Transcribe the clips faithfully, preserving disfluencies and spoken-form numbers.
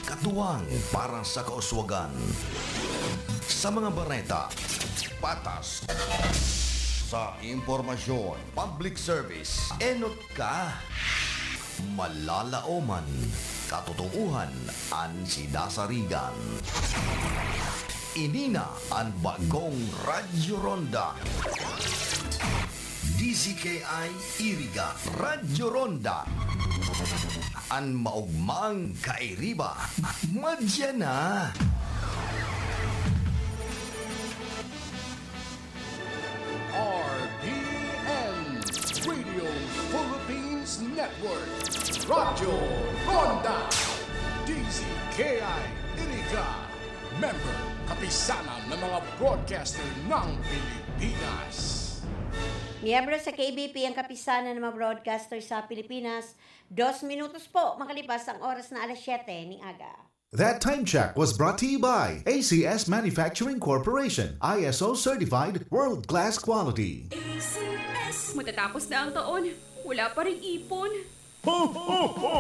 Katuwang para sa kauswagan. Sa mga bareta, patas. Sa impormasyon, public service, enot ka. Malalaoman, katotoohan an sidasarigan. Ini na an bagong Radyo Ronda. D Z K I Iriga, Radyo Ronda. An maogmang kairiba, madya na. R P N, Radio Philippines Network, Radyo Ronda, D Z K I Iriga, member, kapisanan ng mga broadcaster ng Pilipinas. Miyembro sa K B P ang kapisanan ng mga broadcaster sa Pilipinas. Dos minutos po makalipas ang oras na alas siyete ning aga. That time check was brought to you by A C S Manufacturing Corporation, I S O certified, world-class quality. A C S. Matatapos na ang taon, wala pa ring ipon. Ho, ho, ho!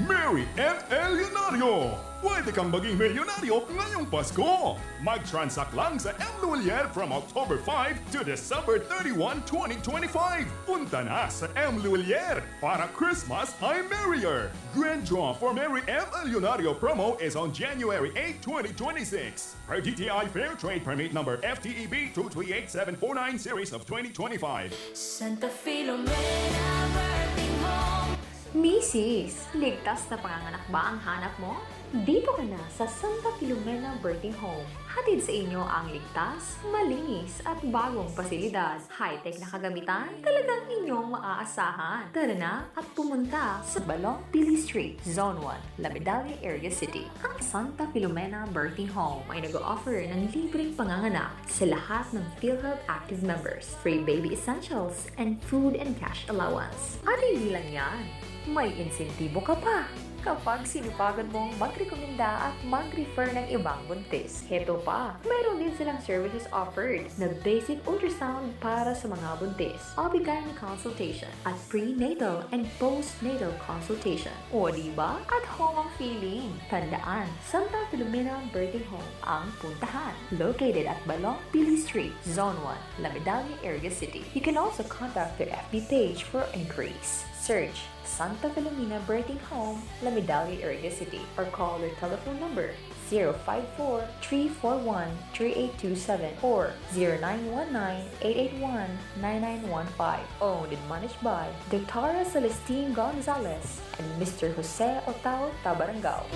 Merry M L Leonario! Pwede kang maging milyonaryo ngayong Pasko! Mag-transact lang sa M Luwilier from October five to December thirty-one, twenty twenty-five! Punta na sa M Luwilier! Para Christmas ay merrier! Grand Draw for Merry M L Leonario promo is on January eight, twenty twenty-six. Per D T I Fair Trade Permit Number F T E B two three eight seven four nine series of twenty twenty-five. Santa Filomena Birthing Home. Misis, ligtas na panganganak ba ang hanap mo? Dito ka na sa Santa Filomena Birthing Home. Hatid sa inyo ang ligtas, malinis at bagong pasilidad. High-tech na kagamitan, talagang inyong maaasahan. Tara na at pumunta sa Balong Pili Street, Zone one, La Medalla Area City. Ang Santa Filomena Birthing Home ay nag-o-offer ng libreng panganganak sa lahat ng PhilHealth active members, free baby essentials, and food and cash allowance. At hindi lang yan, may insentibo ka pa kapag sinupagan mong magrekomenda at mag-refer ng ibang buntis. Heto pa, mayroon din silang services offered na basic ultrasound para sa mga buntis, O B-gyne consultation, at prenatal and postnatal consultation. O, di ba? At home ang feeling. Tandaan, Santa Filomena Birthing Home ang puntahan. Located at Balong Pili Street, Zone one, La Medalla Area City. You can also contact their F B page for inquiries. Search Santa Filomena Birthing Home, La Medalla Area City, or call their telephone number, zero five four, three four one, three eight two seven or zero nine one nine, eight eight one, nine nine one five. Owned and managed by Doctora Celestine Gonzalez and Mister Jose Otao Tabarangao.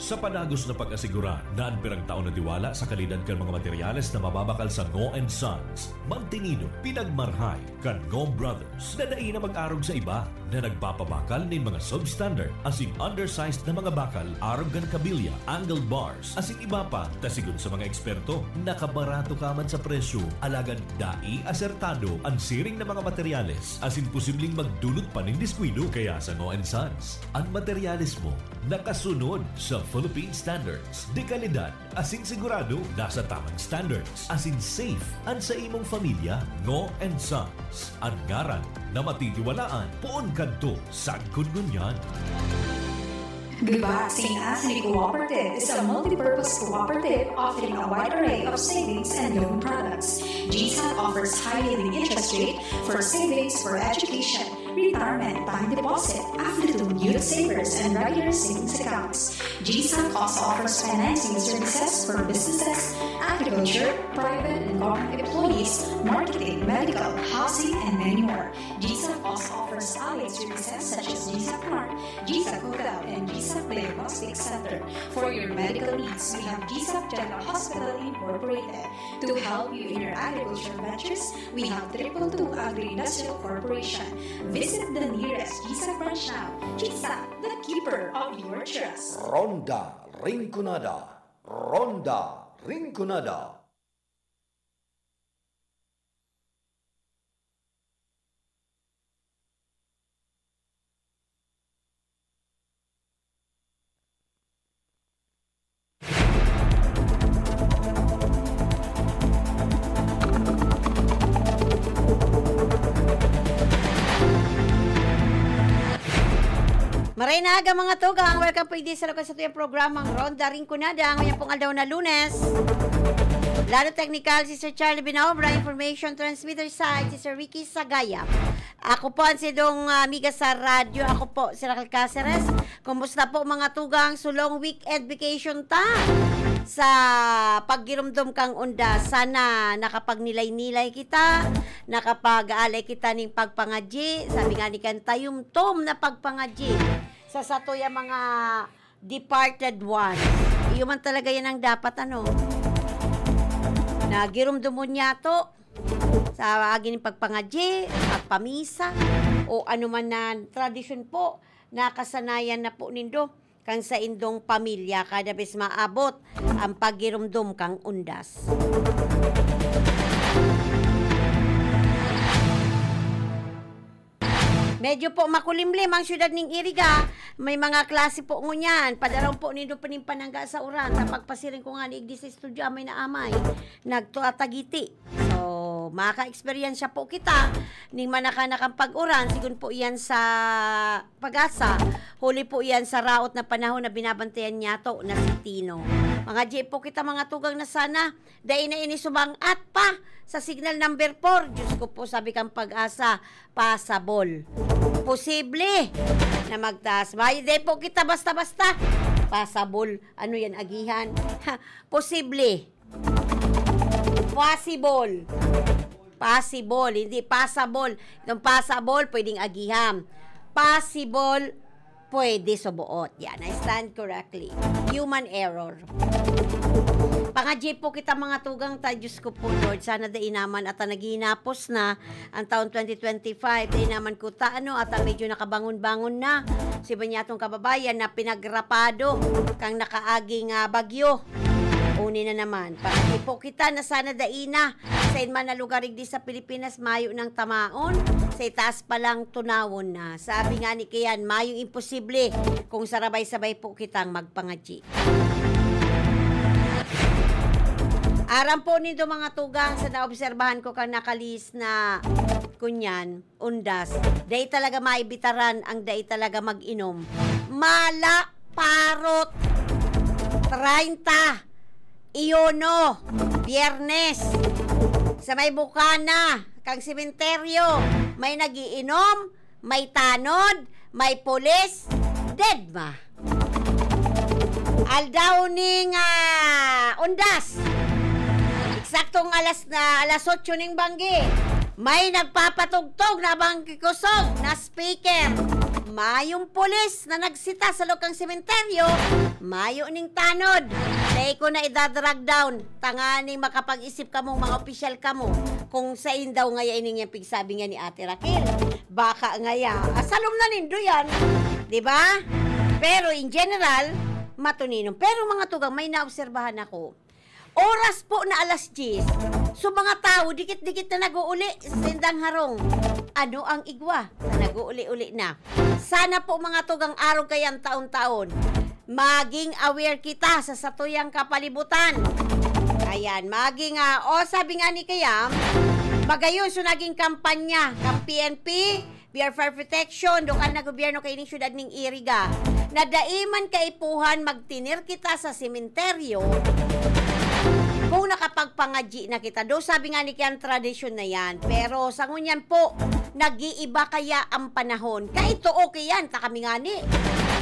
Sa padagos na pag-asigurar na an pirang taon na tiwala sa kalidad kan mga materyales na mababakal sa Ngo and Sons, mantinido, pinagmarhay kan Ngo Brothers na dai na mag-arog sa iba na nagpapabakal nin mga substandard asin undersized na mga bakal arog kan kabilya, angle bars, asin iba pa, ta sigon sa mga eksperto, nakabarato ka man sa presyo, alagad dai asertado an siring na mga materyales asin posibleng magdulot pa nin diskuido. Kaya sa Ngo and Sons, an materyales mo nakasunod sa Philippine Standards de Calidad asin sigurado nasa tamang standards asin safe an sa imong pamilya. Ngo and Sons, an ngaran na matitiwalaan poon kadto sagkod ngunyan. Gubat Saint Anthony Cooperative is a multi-purpose cooperative offering a wide array of savings and loan products. G SAC offers high-yielding interest rate for savings for education, retirement, time deposit, AFLITUM, Youth Savers, and regular savings accounts. G SAC also offers financing services for businesses, agriculture, private and government employees, marketing, medical, housing, and many more. G SAC also offers allied services such as G SAC Mart, G SAC Hotel, and G SAC Diagnostic Center. For your medical needs, we have G SAC General Hospital Incorporated. To help you in your agriculture ventures, we have Triple Two Agri-Industrial Corporation. Visit the nearest G SAC branch now. G SAC, the keeper of your trust. Ronda Rinconada. Ronda Rinconada. Maray na aga, mga tugang. Welcome po digdi sa lokal sa tuyang programang Ronda Rinconada. Ngayon pong aldaw na Lunes. Lado technical, si Sir Charlie Binaobra. Information transmitter side, si Sir Ricky Sagayap. Ako po ang sidong, ah, amiga sa radyo. Ako po, si Raquel Caceres. Kumusta po, mga tugang? So, long weekend vacation ta. Sa paggiromdom kang undas, sana nakapagnilay-nilay kita, nakapag-aalay kita ning pagpangadyi. Sabi nga ni kan, tayumtom na pagpangadyi sa satoya mga departed ones. Iyo man talaga yan ang dapat, ano, na giromdomon niyato sa agi nin pagpangadyi, pagpamisa, o ano man na tradisyon po na kasanayan na po nindo kan saindong pamilya kada bes maabot ang paggiromdom kang undas. Medyo po makulimlim ang siyudad ning Iriga. May mga klase po ngunyan. Padaraw po nindo pa nin panangga sa uran. Sa pagpasiring ko nga ni igdi sa estudyo, amay na amay. Nagtuatagiti. So, maka-eksperyensya po kita ning manakanakan pag-uran. Sigun po iyan sa pag-asa. Huli po iyan sa raot na panahon na binabantayan niyato na si Tino. Mga G po kita, mga tugang, na sana dai na ini sumang-at pa sa signal number four. Diyos ko po, sabi kang pag-asa, pasabol. Posible na magtaas. May, di po kita basta-basta. Pasabol. Ano yan, agihan? Ha, posible. Possible. Possible, hindi passable. Itong passable, pwedeng agihan. Possible, pwede subuot. Yan, I stand correctly. Human error. Pangadyi po kita, mga tugang ta, Diyos ko po, Lord. Sana dai naman at naghinapos na ang taon twenty twenty-five. Dai naman kuta, ano, at medyo nakabangon-bangon na. Si ba niya atong kababayan na pinagrapado kang nakaaging, ah, bagyo. Uni na naman. Pangadyi po kita na sana dai na sa inman na lugar igdi sa Pilipinas, mayo nang tamaon, sa itaas pa lang tunawon na. Sabi nga ni Kian, mayong imposible kung sarabay-sabay po kitang magpangadyi. Aram po nindo, mga tugang, sa naobserbahan ko kang nakalihis na kunyan, undas, dai talaga maibitaran ang dai talaga mag-inom. Mala, parot, treinta, iyono, Biyernes, sa may bukana kang sementeryo, may nag-iinom, may tanod, may pulis, dedma. Aldaw ning, ah, undas. Eksaktong alas na, alas otso ning banggi. May nagpapatugtog na banggi kusog na speaker. Mayong pulis na nagsita sa lukang sementeryo, mayo ning tanod. Dai ko na idadrag down. Tanganing makapag-isip kamong mga opisyal kamo kung sain daw ngaya ining yang pigsabi nga ni Ate Raquel. Baka ngaya, asalom na nindo yan. Di ba? Pero in general, matuninom. Pero mga tugang, may naobserbahan ako. Oras po na alas diyes, so mga tao, dikit-dikit na nag-uuli sa sindang harong. Ano ang igwa? Sa nag-uuli-uli na. Sana po, mga tugang, arog kayan taon-taon, maging aware kita sa satuyang kapalibutan. Ayan, maging, ah, o, sabi nga ni Kayam, magayon so naging kampanya kan P N P, Bureau of Fire Protection, lokal na gobyerno kaining siyudad ning Iriga, na dai man kaipuhan magtinir kita sa sementeryo kung nakapagpangadyi na kita. Do, sabi nga ni Kian, tradisyon na yan. Pero sa ngunyan po, nag-iiba kaya ang panahon. Kaito, okay yan. Ta kami ngani,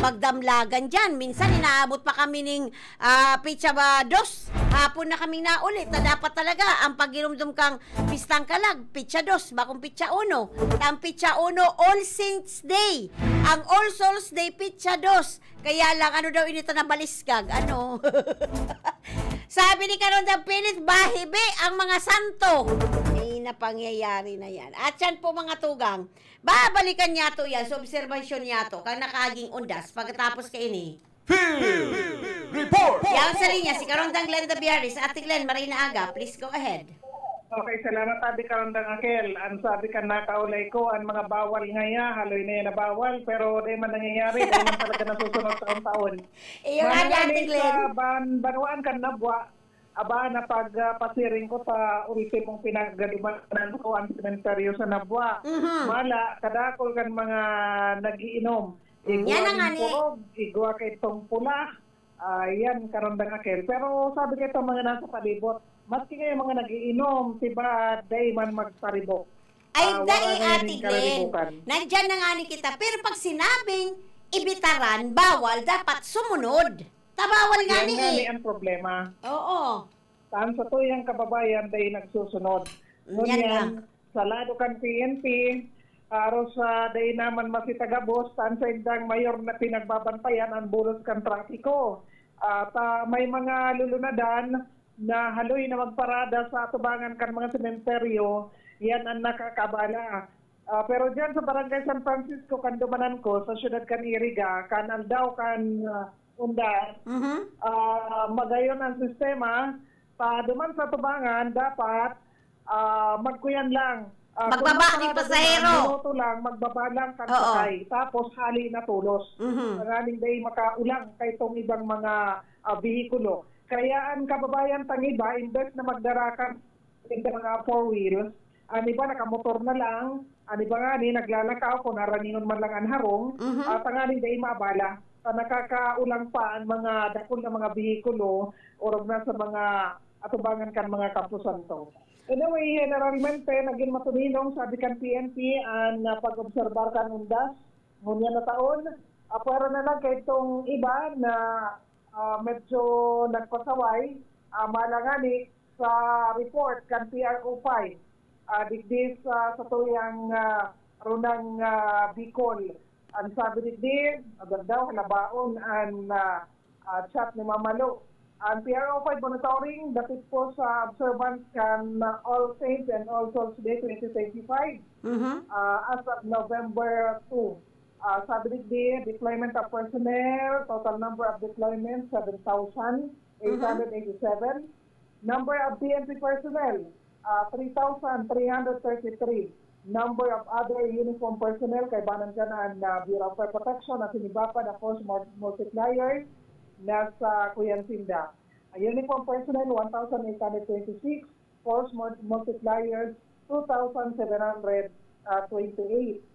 magdamlagan dyan. Minsan, inaabot pa kami ning, ah, pitsa ba, dos. Hapon na kaming nauli. Ta dapat talaga, ang pagirumdom kang pistang kalag, pitsa dos, bakong pitsa uno. Ta ang pitsa uno, All Saints Day. Ang All Souls Day, pitsa dos. Kaya lang, ano daw ini ta nabaliskag? Ano? Sabi ni Karon Dagpilit, bahibi ang mga santo. Ay, napangyayari na yan. At yan po, mga tugang, babalikan niya to yan sa obserbasyon niya to, kang nakaaging undas pagkatapos kaini. Field Report! Yan sa linya, si Karondang Glenda Biaris. Ate Glenn, maray na aga. Please go ahead. Okay, salamat, Ate Karondang Akel. Ang sabi ka, nakaulay ko, ang mga bawal ngaya, haloy na yan na bawal, pero di man nangyayari, di man talaga nasusunod taon-taon. Iyo nga, Ate Glenn. Sa ban-, banwaan kan Nabwa, aba, napag, ah, pasiring ko sa ultimong pinagdumanan ko, ang sementeryo sa Nabwa. Mhm. Mala, kadakol kan mga nag-iinom. Mm, igwa yan na nga ning ni purog, igwa kaitong pula. Ah, yan, karandang akel. Pero sabi kaitong mga nasa palibot, maski ngayon mga nag-iinom, tiba, dai man magparibok. Ay, ah, dai, wala na yan Ate yung Glenn. Karalibutan. Nandyan na nga ni kita. Pero pag sinabing ibitaran, bawal, dapat sumunod. Tabawal nga yan ni nga eh. Ni ang problema. Oo. Tan sa tuyang kababayan, dai nagsusunod. Yan ngunyan lang. Sa lado kan P N P, aros sa dai naman masita gabos, tan sa indang mayor na pinagbabantayan ang bulos kan trapiko. At, ah, may mga lulunadan na haloy na magparada sa atubangan kan mga sementeryo, yan ang nakakabala. Ah, pero diyan sa Barangay San Francisco, kan dumanan ko, sa siyudad kan Iriga, kan aldaw kan, ah, Undas, mhm, ah, magayon ang sistema. Pa duman sa tubangan, dapat, ah, magkuyan lang. Ah, magbaba kung ning pasahero. Minuto lang, magbaba lang kan sakay. Tapos, hali na tulos. Mhm. Tanganing dai makaulang kaitong ibang mga, ah, behikulo. Kaya ang kababayan tang iba, imbes na magdara kan sa mga four wheels, an iba nakamotor na lang, an iba ngani naglalakaw kun aranihon man lang an harong, mhm, ah, tanganing dai maabala. Ta nakakaulang pa an mga dakul na mga behikulo orog na sa mga atubangan kan mga kamposanto. Anyway, generalmente, nagin matuninong, sabi kan P N P, an, ah, pag-obserbar kan undas. Ngunyan na taon, ah, pwera na lang kaitong iba na, ah, medyo nagpasaway, ah, mala ngani sa report kan P R O five, ah, digdi sa, sa tuyang, ah, Runang, ah, Bicol. Ang sabi digdi, agad daw, halabaon an, ah, ah, chat ni Mama Lo. Ang P R O five monitoring dapit po sa observance kan, ah, All Saints and All Souls Day twenty twenty-five, mhm, ah, as of November two. Ah, sabi digdi, deployment of personnel, total number of deployment, seven thousand eight hundred eighty-seven. Number of P N P personnel, ah, three thousand three hundred thirty-three. Number of other uniform personnel, kaibanan kan an, ah, Bureau of Fire Protection, asin iba pa na force mul-, multiplier na sa kuyan sinda. Ah, uniform personnel, one thousand eight hundred twenty-six. Force mul-, multipliers, two thousand seven hundred twenty-eight.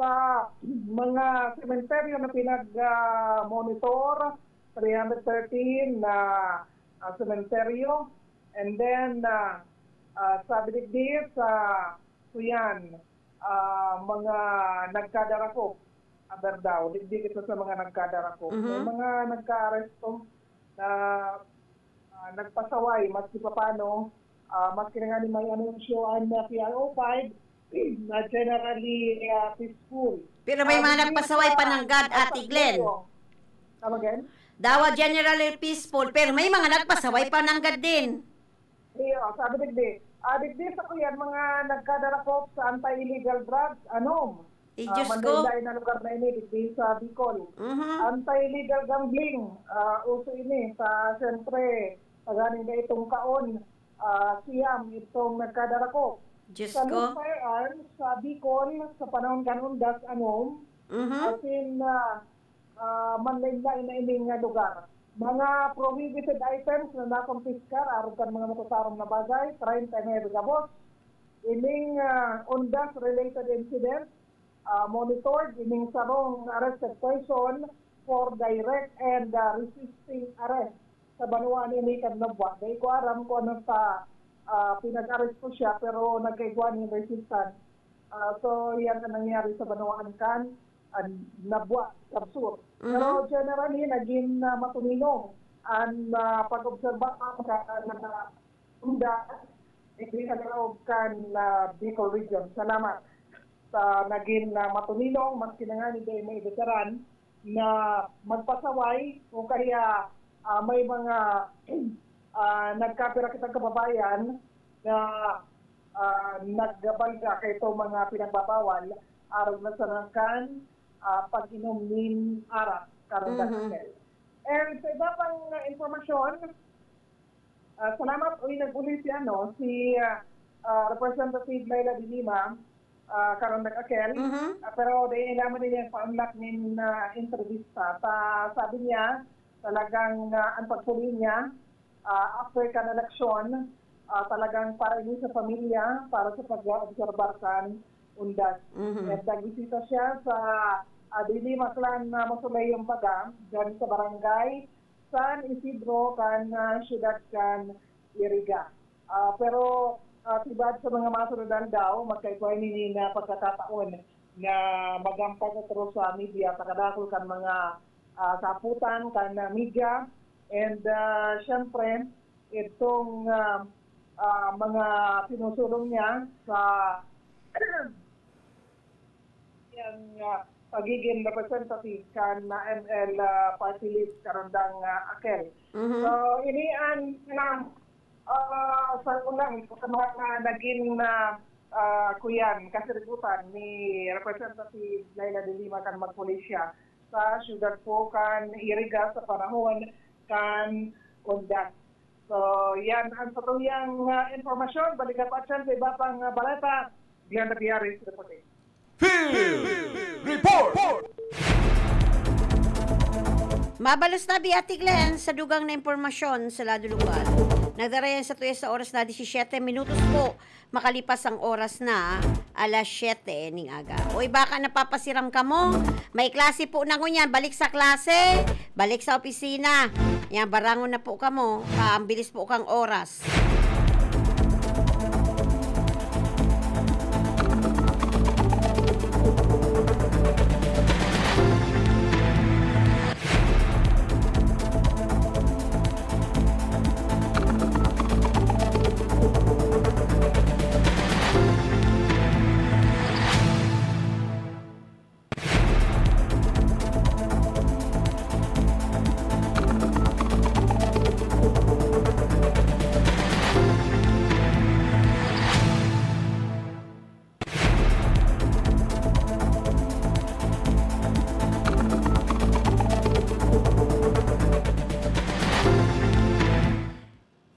Sa mga sementeryo na pinag, ah, monitor, three hundred thirteen na, ah, sementeryo. And then, ah, ah, sa Biligdis, sa Suyan, ah, mga nagkadarakop. Aber daw, digdi kita sa mga nagkadarakop. May, mhm, mga nagkaaresto na, ah, nagpasaway, maski papano, ah, maski na nga ni may anunsyo an, ah, P R O five, na generally, ah, peaceful. Pero may, ah, mga nagpasaway pa nanggad, Ate Glenn. Come again? Dawa generally peaceful, pero may mga nagpasaway pa nanggad din. Iyo, sabi digdi. Ah, digdi sa kuyan, mga nagkadarakop sa anti-illegal drugs, anom. Ay, ah, Diyos ko. Manlain-lain na lugar na ini, digdi sa Bicol. Mhm. Anti-illegal gambling, ah, uso ini. Sa, siyempre, paganing na itong kaon, ah, siyam itong nagkadarakop. Diyos ko. Sa loose firearms, sa Bicol, sa panahon kan undas, anom. Mhm. Asin, ah, ah, manlain-lain na ining, ah, lugar. Mga prohibited items na nakumpiskar arog kan mga matataram na bagay, treinta y nueve gabos. Ining, ah, undas-related incident, ah, monitored ining sarong arrested person for direct and, ah, resisting arrest. Sa banwaan ini kan Nabua. Dai ko aram kung ano sa, ah, pinag-arrest ko siya, pero nagkaigwa nin resistance. Ah, so, yan ang nangyari sa banwaan kan, ah, Nabua, Sabsur. Mhm. Pero generally, naging, ah, matuminong ang, ah, pag-obserba kan mga unda, hindi sa loob kan, ah, Bicol Region. Salamat sa naging, ah, matuminong, maski na nga ni may veteran na magpasaway o kaya, ah, may mga, ah, nagkapira kitang kababayan na, ah, nagbalga kaito mga pinagbabawal, arog na sa nangkan, ah, pag-inom nin arak, karong, mhm, dahil. And sa iba pang, ah, impormasyon, ah, salamat, uy, nag-uli si, ano, si, ah, ah, Representative Leila de Lima, ah, karong nag-akel. Mhm. Ah, pero dai naman niya paunlak nin, ah, entrevista. Ta, sabi niya, talagang, ah, ang pagpuli niya, ah, after kan eleksyon, ah, talagang para ini sa pamilya, para sa pag-obserbar kan undas. Mhm. At nagbisita siya sa, Ah, dili maklan na masulay ang baga dyan sa barangay San Isidro kan, ah, siyudad kan Iriga. Ah, pero, ah, sibad sa mga masunod na aldaw, magkaigwa ini na pagkakataon na magampag otro sa media, pagkadakul kan mga, ah, kaputan kan, ah, media. And, ah, syempre, itong, ah, ah, mga sinusulong niya sa yang, ah, pagiging representative kan, ah, M L, ah, party list karandang, ah, Akel. Mhm. So, ini an, na, ah, sa unang, sa mga naging na, ah, kuyan, kasiributan ni Representative Leila de Lima kan magpulisya sa siyudad po kan Iriga sa panahon kan undas. So, yan ang satuyang, ah, impormasyon. Balik na pa dyan sa iba pang, ah, baleta. Glenn Rabiares reporting. Field Report! Mabalos na bi, Ate Glenn, sa dugang na impormasyon sa lado lokal. Nagdara yan sa tuya sa oras na disisiyete minutos po makalipas ang oras na alas siyete ning aga. Uy, baka napapasiram kamo? May klase po na ngunyan. Balik sa klase, balik sa opisina. Yan, barangon na po kamo. Paambilis po kang oras.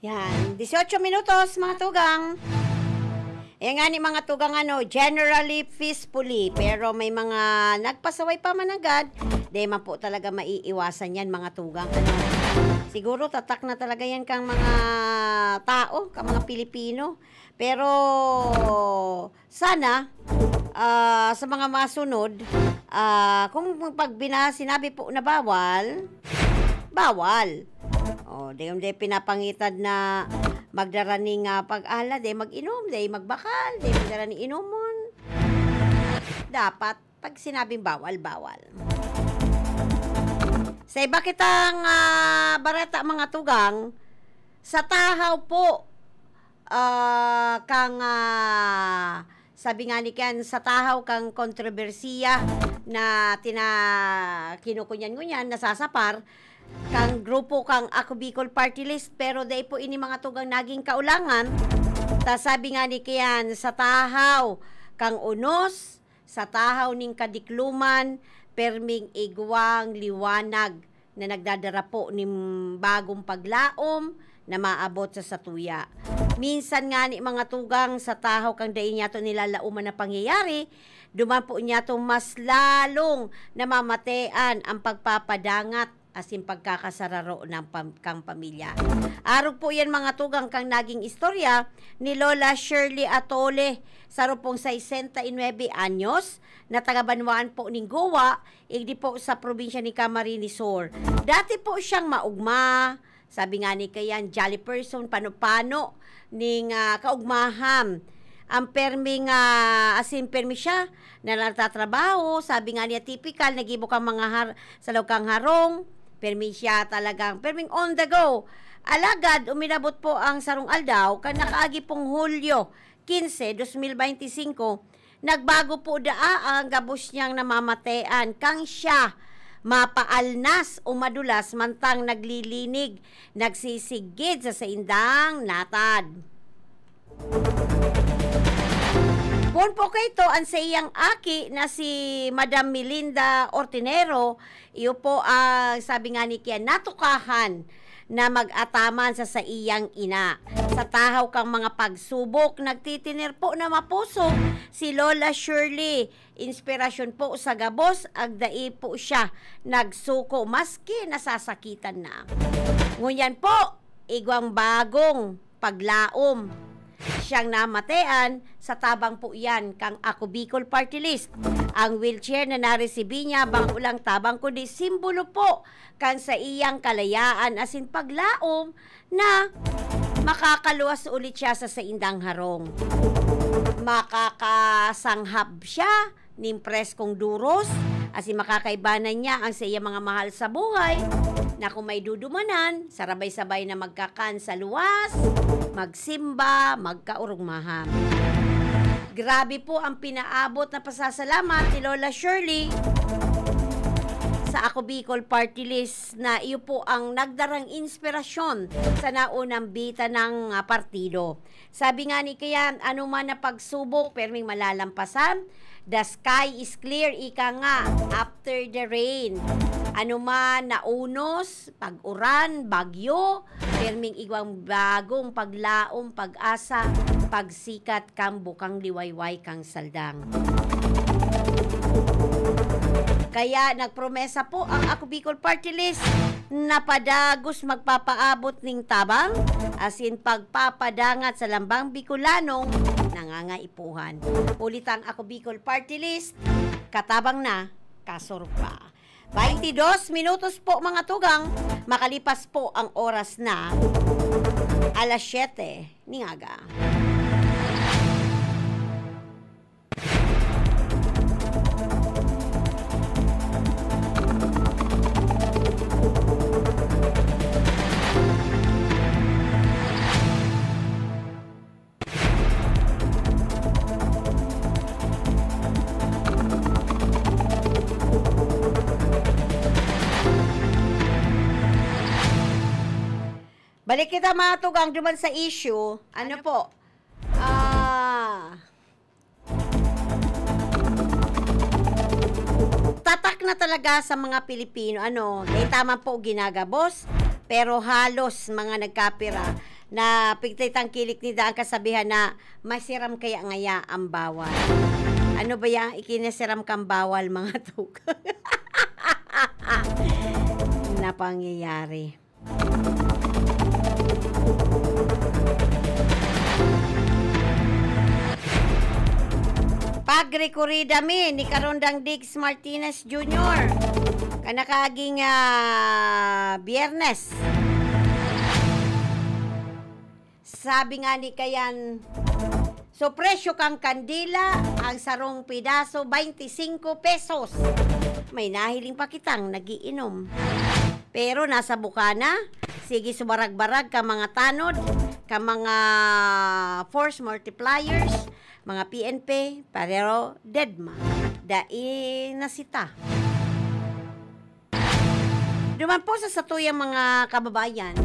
Yan, dieciocho minutos, mga tugang. Yan nga ni mga tugang, ano, generally peacefully, pero may mga nagpasaway pa managad, di man po talaga maiiwasan yan, mga tugang. Ano, siguro tatak na talaga yan kang mga tao, kang mga Pilipino. Pero sana, ah, sa mga masunod, ah, kung pag bina, sinabi po na bawal, bawal. O, di, di pinapangitad na magdara ning, ah, pag-ala, di mag-inom, di magbakal, di magdara ning inumon. Dapat, pag sinabing bawal, bawal. Sa iba kitang, ah, bareta, mga tugang, sa tahaw po, ah, kang, ah, sabi nga ni Ken, sa tahaw kang kontrobersiya na tina-, kinukunyan-ngunyan, nasasapar, kang grupo kang Ako Bicol Party List, pero dai po ini, mga tugang, naging kaulangan. Ta sabi nga ni Kian, sa tahaw kang unos, sa tahaw ning kadikloman, perming igwang liwanag na nagdadara po nin bagong paglaom na maabot sa satuya. Minsan ngani, mga tugang, sa tahaw kang dai niyato nilalaoman na pangyayari, duman po niyato mas lalong namamatean ang pagpapadangat asin pagkakasararo ng pam-, kang pamilya. Arog po yan, mga tugang, kang naging istorya ni Lola Shirley Atole, saro pong sesenta y nuebe anyos, na taga Banwaan po nin Goa, igdi po sa probinsya ni Camarines Sur. Dati po siyang maugma, sabi nga ni Kayan, jolly person, pano-pano ning, ah, kaugmahan. Ang perming, ah, asin permi siya na nagtatrabaho, sabi nga niya, tipikal, nagibo kang mga har-, sa lawag kang harong, permi siya talagang, perming on the go. Alagad, uminabot po ang sarong aldaw, kan nakaagi pong Hulyo quince, dos mil beintisinko, nagbago po daa ang gabos niyang namamatean, kang siya mapaalnas o madulas mantang naglilinig, nagsisigid sa saindang natad. Poon po kaito, an saiyang aki na si Madam Melinda Ortinero, iyo po ang, sabi nga ni Kian, natukahan na mag-ataman sa saiyang ina. Sa tahaw kang mga pagsubok, nagtitiner po na mapuso si Lola Shirley. Inspirasyon po sa gabos, agdai po siya nagsuko maski nasasakitan na. Ngunyan po, igwang bagong paglaom. siyang namatean sa tabang po iyan kan Ako Bicol Party List. Ang wheelchair na naresibi niya, bako lang tabang kundi simbolo po kan saiyang kalayaan asin paglaom na makakaluwas ulit siya sa saindang harong. Makakasanghab siya nin preskong duros, asin makakaibanan niya ang saiyang mga mahal sa buhay na kung may dudumanan, sarabay-sabay na magkakan sa luwas, magsimba, magkaurugmahan. Grabe po ang pinaabot na pasasalamat ni Lola Shirley sa Ako Bicol Party List na iyo po ang nagdarang inspirasyon sa naunang bita ng, ah, partido. Sabi nga ni Kian, "Ano man na pagsubok, perming malalampasan. The sky is clear, ika nga, after the rain. Ano man na unos, pag-uran, bagyo, perming igwang bagong paglaom, pag-asa, pagsikat kan bukang liwayway kan saldang." Kaya nagpromesa po ang Ako Bicol Party List na padagos magpapaabot ning tabang, asin pagpapadangat sa lambang Bicolanong nangangaipuhan. Huli ta ang Ako Bicol Party List, katabang na, kasurpa. Baintidos minutos po, mga tugang, makalipas po ang oras na alas siyete ning aga. Balik kita, mga tugang, duman sa issue. Ano po? Ah, tatak na talaga sa mga Pilipino, ano, dai ta man po ginagabos, pero halos mga nagkapira na pigtay tangkilik ni daan kasabihan na, "Masiram kaya ngaya ang bawal?" Ano ba yang ikinasiram kang bawal, mga tugang? Na pangyayari. Pagrekurida mi ni Karondang Diggs Martinez Junior, kanakaging, ah, Biyernes. Sabi nga ni Kayan, so presyo kang kandila, ang sarong pidaso, baintisinko pesos. May nahiling pa kitang nagiinom. Pero nasa bukana, sige subarag-barag ka mga tanod, ka mga force multipliers, mga P N P, pero dedma. Dai na sita. Duman po sa satuyang mga kababayan,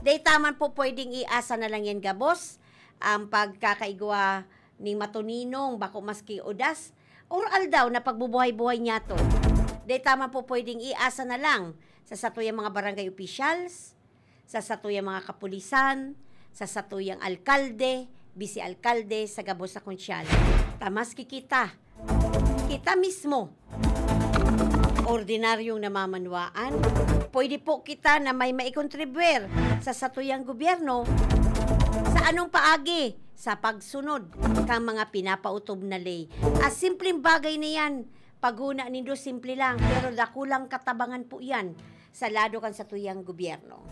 dai ta man po pwedeng iasa na lang yan gabos, ang pagkakaigwa ni matuninong, bako maski odas, or aldaw na pagbubuhay-buhay niyato. Dai ta man po pwedeng iasa na lang sa satuyang mga barangay officials, sa satuyang mga kapulisan, sa satuyang alkalde, bise-alkalde, sa gabos na konsyal. Ta maski kita, kita mismo, ordinaryong namamanwaan, pwede po kita na may maikontribwer sa satuyang gobyerno. Sa anong paagi? Sa pagsunod kan mga pinapautob na ley. At simpleng bagay na yan, paghuna nindo, simple lang, pero dakulang katabangan po yan sa lado kan satuyang gobyerno.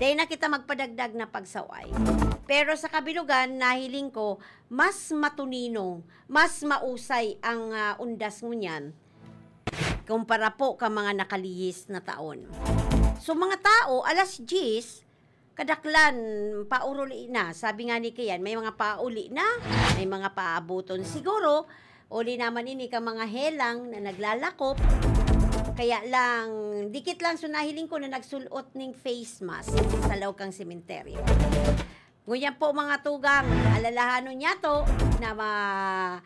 Dai na kita magpadagdag na pagsaway. Pero sa kabilugan, nahiling ko, mas matuninong, mas mausay ang, ah, undas ngunyan kumpara po kan mga nakalihis na taon. So, mga tao, alas diyes, kadaklan, pauruli na. Sabi nga ni Kian, may mga pauli na, may mga paabuton. Siguro, uli naman ini kan mga helang na naglalakop. Kaya lang, dikit lang, so nahiling ko na nagsul-ot ning face mask sa laog kan sementeryo. Ngunyan po, mga tugang, alalahanon niyato na ma-,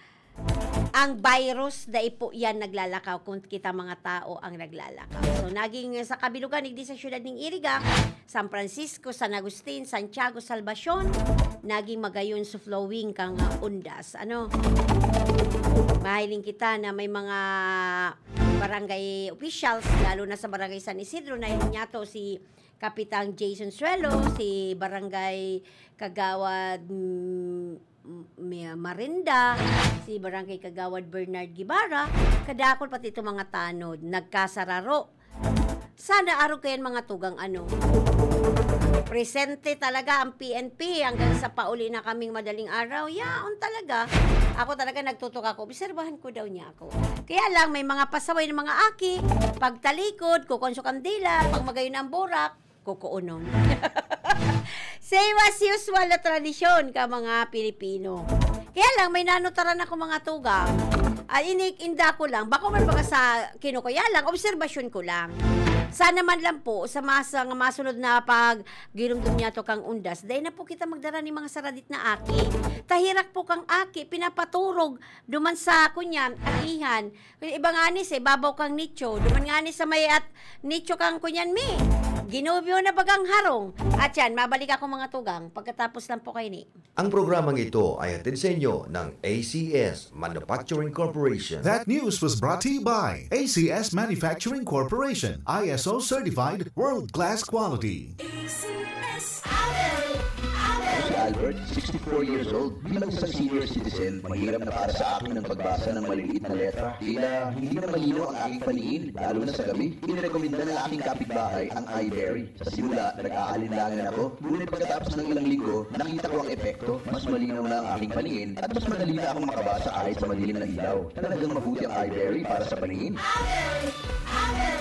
ang virus dai po yan naglalakaw, kun kita mga tao ang naglalakaw. So, naging sa kabilugan, igdi sa siyudad ning Iriga, San Francisco, San Agustin, Santiago, Salvacion, naging magayon so flowing kang, ah, undas. Ano? Mahiling kita na may mga barangay officials, lalo na sa barangay San Isidro, na niyato si Kapitang Jason Suelo, si Barangay Kagawad, mm, Mi-, Marinda, si Barangay Kagawad Bernard Guevara, kadakul pati itong mga tanod, nagkasararo. Sana arog kayan mga tugang ano. Presente talaga ang P N P hanggang sa pauli na kaming madaling araw. Yaon talaga. Ako talaga nagtutuka ko. Obserbahan ko daw niya ako. Kaya lang, may mga pasaway ng mga aki, pagtalikod, kukonso kandila, pag magayon ang burak, kukuunon. Same as usual na tradisyon ka mga Pilipino. Kaya lang, may nanutaran ako mga tugang. Ay, ini, inda ko lang. Bako man baga sa kinukuya lang, obserbasyon ko lang. Sana man lang po, sa mas-, nga masunod na pag girumdom niya to kang undas, dahil na po kita magdara ni mga saradit na aki. Tahirak po kang aki, pinapaturog, duman sa kunyan, agihan. Iba nga ni sa ibabaw kang nicho, duman nga ni sa may at nicho kang kunyan mi. Ginubyo na bagang harong. At yan, mabalik ako mga tugang, pagkatapos lang po kayo ni. Ang programang ito ay hatid sa inyo ng A C S Manufacturing Corporation. That news was brought to you by A C S Manufacturing Corporation, I S O certified, world-class quality. A C S Abel, Abel. Si Albert, sixty-four years old, bilang isang senior citizen, mahirap na para sa akin ang pagbasa ng maliliit na letra. Tila hindi na malinaw ang aking paningin, lalo na sa gabi. Inirekomenda ng aking kapitbahay ang Iberry. Sa simula, nag-aalinlangan ako, ngunit pagkatapos ng ilang linggo, nakita ko ang epekto. Mas malinaw na ang aking paningin at mas madali na akong makabasa kahit sa madilim na ilaw. Talagang mabuti ang Iberry para sa paningin. Abel! Abel!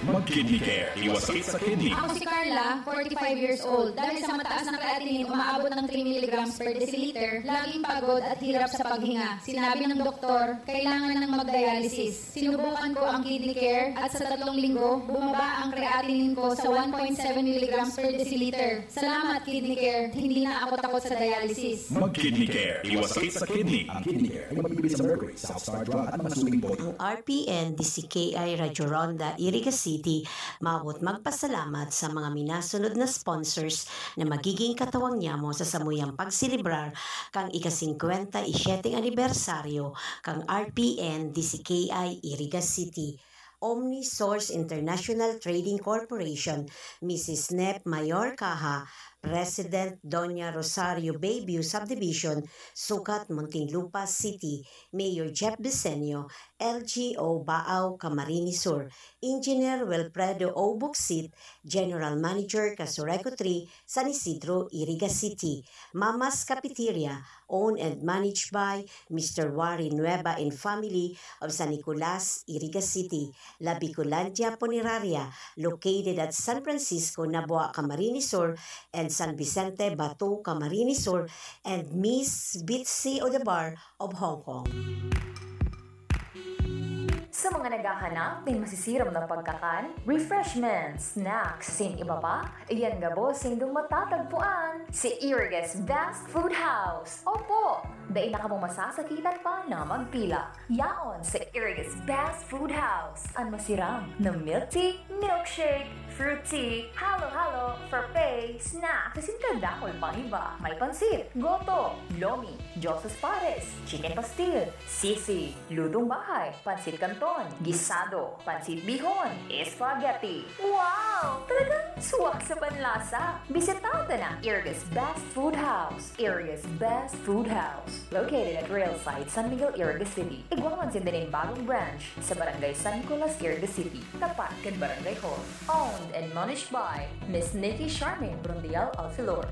Magkidney Care, iwas sakit sa kidney. Ako si Carla, forty-five years old. Dahil sa mataas na creatinine, umaabot ng three milligrams per deciliter, laging pagod at hirap sa paghinga. Sinabi ng doktor, kailangan ng mag-dialysis. Sinubukan ko ang Kidney Care at sa tatlong linggo, bumaba ang creatinine ko sa one point seven milligrams per deciliter. Salamat, Kidney Care. Hindi na ako takot sa dialysis. Mag-Kidney Care. Iwas sakit sa kidney. Ang Kidney Care ay mabibili sa Mercury, South Star Drug at mga suking bote. Ang R P N D C K I Radyo Ronda, Iriga City, mawot magpasalamat sa mga minasunod na sponsors na magiging katawang nyamo sa samuyang pagselebrar kan ika-singkwenta y siyete anibersaryo kan R P N D C K I Iriga City, OmniSource International Trading Corporation, Missus Nep Mayor Caja, President Doña Rosario Bayview Subdivision, Sucat, Muntinlupa City, Mayor Jeff Bisenio, L G U Baao, Camarines Sur, Engineer Wilfredo O. Bucsit, General Manager, Casureco three, San Isidro, Iriga City, Mama's Cafeteria, owned and managed by Mister Wari Nueva and family of San Nicolas, Iriga City, La Bicolandia Funeraria, located at San Francisco, Nabua, Camarines Sur, and San Vicente, Bato, Camarines Sur, and Miss Bitsy Odebar of Hong Kong. Sa mga naghahanap nin masisiram na pagkakan, refreshments, snacks, asin iba pa, iyan gabos nindong matatagpuan sa Iriga's Best Food House. Opo, dai na kamo masasakitan pa na magpila. Yaon sa Iriga's Best Food House an masiram na milk tea, milkshake, fruit tea, halo-halo, frappe, snacks, asin kadakul pang iba. May pansit, goto, lomi, Diyosa's Pares, chicken pastil, sisig, lutong bahay, pansit canton, gisado, pansit bihon, spaghetti. Wow! Talagang suwak sa panlasa! Bisitaw ta na Iriga's Best Food House. Iriga's Best Food House, located at Rail Site, San Miguel, Iriga City. Igwa man sinda nin bagong branch sa Barangay San Nicolas, Iriga City, tapat kan Barangay Hall. Owned and managed by Miss Nikki Charmaine Brondial Alfilor.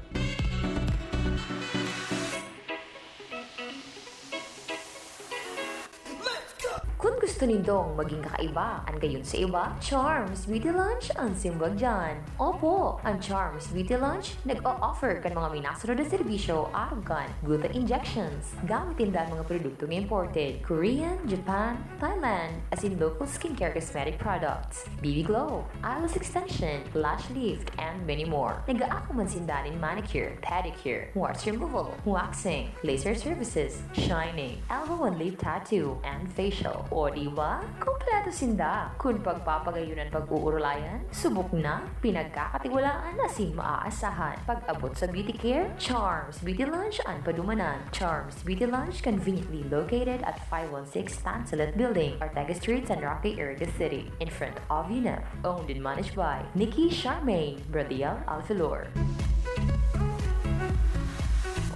Kun gusto nindong maging kakaiba an gayon sa iba, Charms Beauty Lunch an simbag diyan. Opo, an Charms Beauty Lunch nag-o-offer kan mga minasunod na serbisyo arog kan gluta injections. Gamit ninda an mga produktong imported, Korean, Japan, Thailand, asin local skincare cosmetic products, B B Glow, eyelash extension, lash lift, and many more. Nag-aako man sinda nin manicure, pedicure, warts removal, waxing, laser services, shining, elbow and lip tattoo, and facial. O di Ba? Kompleto sinda. Kun pagpapagayunan pag-uurulayan, subok na, pinagkakatiwalaan asin maaasahan. Pag-abot sa beauty care, Charms Beauty Lounge an padumanan. Charms Beauty Lounge, conveniently located at five one six Tansulit Building, Ortega Street, San Roque, Iriga City, in front of UNEP. Owned and managed by Nikki Charmaine Bradiel Alfilor.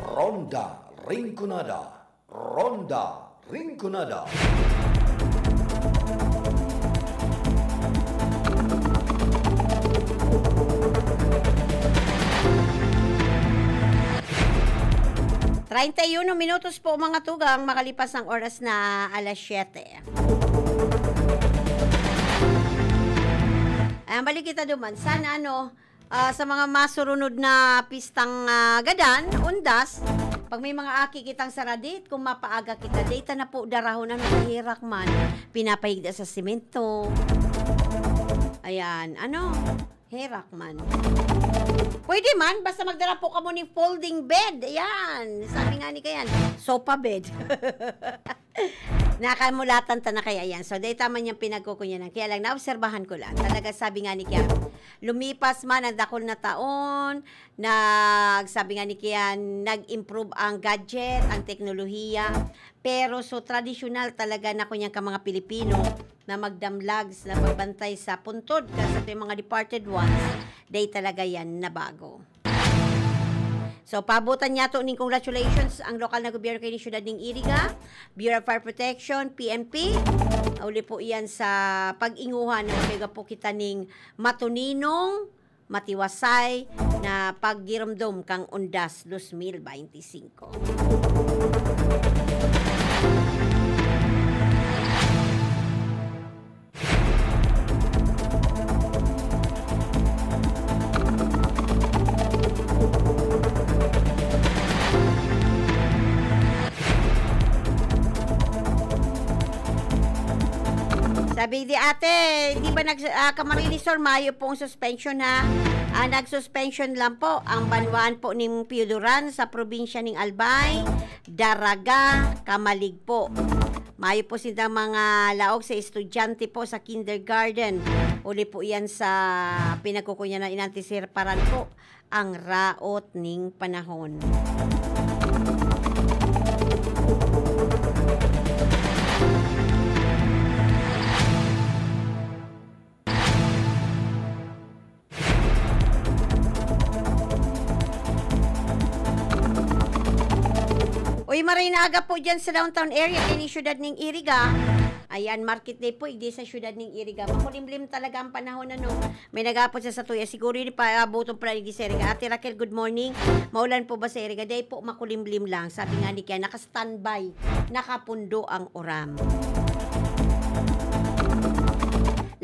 Ronda Rinconada. Ronda Rinconada. Treinta y uno minutos po, mga tugang, makalipas ang oras na alas siyete. Ayan, balik kita duman. Sana, ano, ah, sa mga masurunod na pistang, ah, gadan, undas, pag may mga aki kitang saradit, kung mapaaga kita, data na po darahon, ano, kahirak man, pinapahigda sa simento. Ayan, ano, herak man. Pwede man, basta magdara po kamo ning folding bed. Ayan, sabi nga ni Kayan, sofa bed. Nakamulatan ta na kaya yan. So, dahil tama niyang pinagkukunyanan. Kaya lang, naobserbahan ko lang. Talaga, sabi nga ni Kian, lumipas man ang dakul na taon, nag-, sabi nga ni Kian, nag-improve ang gadget, ang teknolohiya. Pero so tradisyonal talaga na kunyang ka mga Pilipino na magdamlags, na magbantay sa puntod, ka sa mga departed ones, dahil talaga yan nabago. So, paabutan niyato ning congratulations ang lokal na gobyerno kaini syudad ning Iriga, Bureau of Fire Protection, P N P. Uli po iyan sa pag-inguha na magkaiga po kita ning matuninong, matiwasay na paggiromdom kang Undas dos mil beinti singko. Sabi di ate, di ba nag-, ah, Camarines Sur, mayo pong suspension, ha? Ah, nag-suspension lang po ang banwaan po ning Pioduran sa probinsya ning Albay, Daraga, Camalig po. Mayo po sindang mga laog sa estudyante po sa kindergarten. Uli po iyan sa pinagkukunyanan, inantisiparan po ang raot ning panahon. Uy, maray na aga po dyan sa downtown area, kini syudad ning Iriga. Ayan, market day po, igdi sa syudad ning Iriga. Makulimlim talaga ang panahon, ano. May nag-aapod sa satuya, siguro yun paabuton pala igdi sa Iriga. Ate Raquel, good morning. Maulan po ba sa Iriga? Day po, makulimlim lang. Sabi nga ni Kian, naka-standby, nakapundo ang uran.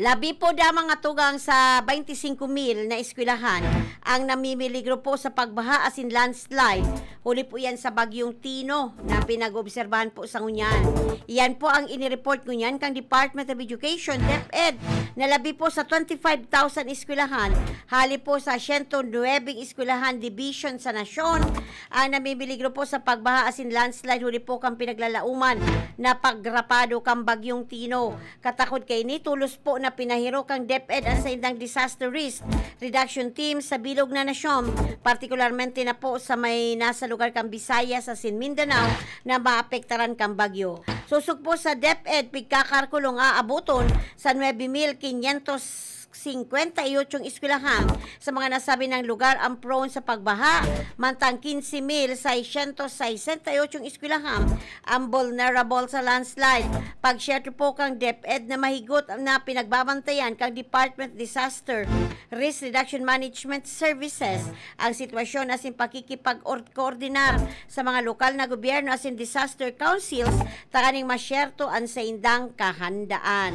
Labi po da mga tugang sa baynte singko mil na eskwelahan ang namimiligro po sa pagbaha asin landslide. Huli po yan sa Bagyong Tino na pinag-obserbahan po sa ngunyan. Iyan po ang inireport ngunyan kang Department of Education, DepEd, na labi po sa twenty-five thousand eskwelahan, hali po sa siyento nuwebeng eskwelahan division sa nasyon, ang namimiligro po sa pagbaha asin landslide huli po kang pinaglalauman na pagrapado kang Bagyong Tino. Katakod kaini, tolos po na pinahiro kang DepEd ang saindang disaster risk reduction team sa bilog na nasyon, partikularmente na po sa may nasa lugar kang Visayas asin Mindanao na maapektaran kang bagyo. Sosog po sa DepEd, pigkakalkulong aaboton sa nuebe mil kinyentos singkwenta y ocho eskwelahan sa mga nasabi ng lugar ang prone sa pagbaha, mantang kinse mil seiscientos sesenta y ocho eskwelahan ang vulnerable sa landslide. Pag-share po kang DepEd na mahigot na pinagbabantayan kang Department Disaster Risk Reduction Management Services ang sitwasyon asin pakikipag-koordinar sa mga lokal na gobyerno asin disaster councils tanganing masyerto ang saindang kahandaan.